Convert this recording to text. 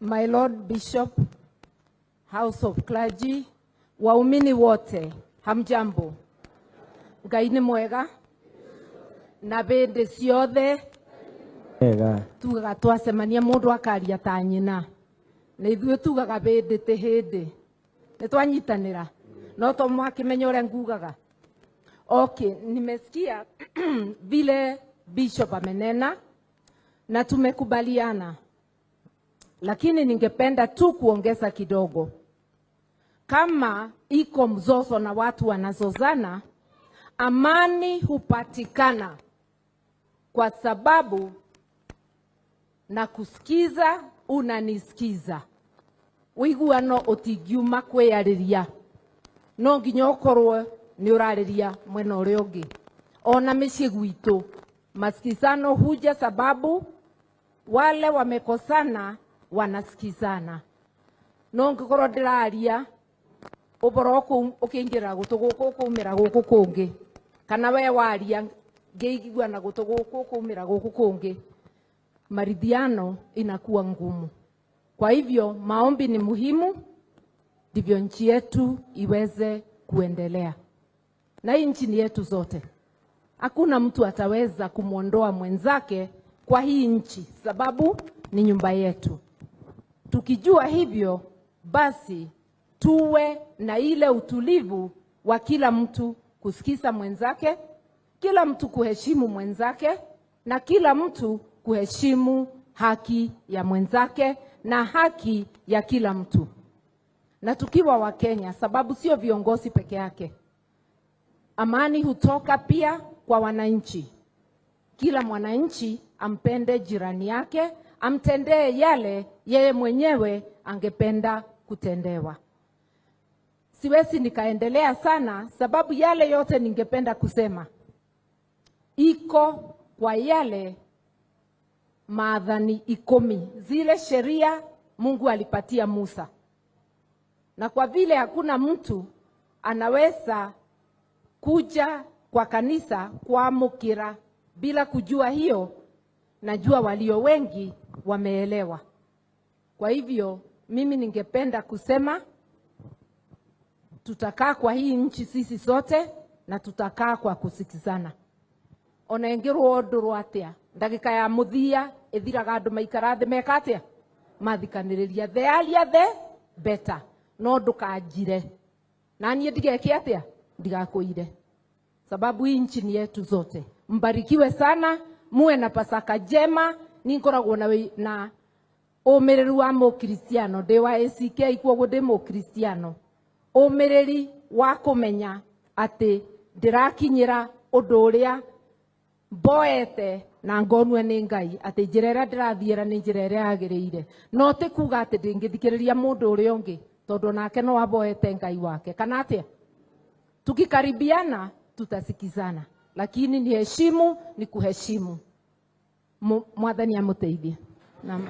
My Lord Bishop, House of Clergy, waumini wote, hamjambo. Ngai nĩ mwega na bĩndĩ ciothe. Wega. Tugaga twacemania mũndũ akaria ta nyina, na ithuĩ tugaga bĩndĩ tĩ hĩndĩ nĩ twanyitanĩra, no to mwakĩmenya ũrĩa ngugaga. Okay, nimesikia vile Bishop amenena na tumekubaliana, lakini ningependa tu kuongeza kidogo. Kama iko mzozo na watu wanazozana, amani hupatikana kwa sababu na kusikiza unanisikiza. Wiguano utingiuma kwiyariria, no nginya ukorwo ni urariria mwena uria ungi. Ona miciĩ gwitũ masikizano huja sababu wale wamekosana wanasikizana. No ngikorwo ndiraria uboro ukiingira gutu guku ukumira guku kungi, kana we waria ngiigua na gutu guku ukumira guku kungi, maridhiano inakuwa ngumu. Kwa hivyo maombi ni muhimu, ndivyo nchi yetu iweze kuendelea. Na hii nchi ni yetu zote. Hakuna mtu ataweza kumwondoa mwenzake kwa hii nchi, sababu ni nyumba yetu. Tukijua hivyo, basi tuwe na ile utulivu wa kila mtu kusikiza mwenzake, kila mtu kuheshimu mwenzake, na kila mtu kuheshimu haki ya mwenzake na haki ya kila mtu. Na tukiwa Wakenya, sababu sio viongozi peke yake, amani hutoka pia kwa wananchi. Kila mwananchi ampende jirani yake, amtendee yale yeye mwenyewe angependa kutendewa. Siwezi nikaendelea sana, sababu yale yote ningependa kusema iko kwa yale maathani 10, zile sheria Mungu alipatia Musa. Na kwa vile hakuna mtu anaweza kuja kwa kanisa kwamũkĩra bila kujua hiyo, najua walio wengi wameelewa. Kwa hivyo mimi ningependa kusema tutakaa kwa hii nchi sisi sote na tutakaa kwa kusikizana. Ona ĩngĩrwo ndũrũ atĩa, ndagĩka ya mũthia ĩthiraga andũ maikara thĩ meka atĩa, mathikanĩrĩria. The earlier the better. No ndũkanjire na niĩ ndigeke atĩa, ndigakũire, sababu hii nchi ni yetu zote. Mbarikiwe sana, muwe na Pasaka njema. Ningoragwo na ũmĩrĩru wa mũkristiano, ndĩ wa ACK, kwoguo ndĩ mũkristiano, ũmĩrĩri wa kũmenya atĩ ndĩrakinyĩra ũndũ ũrĩa mboete na ngonue nĩ Ngai atĩ njĩra ĩrĩa ndĩrathiĩra nĩ njĩra ĩrĩa yagĩrĩire. No ti kuga atĩ ndĩngĩthikĩrĩria mũndũ ũrĩa ũngĩ, tondũ nake no aboete Ngai wake, kana atĩa? Tukikaribiana tutasikizana, lakini ni heshimu ni kuheshimu. Mwathani amũteithie. Naam.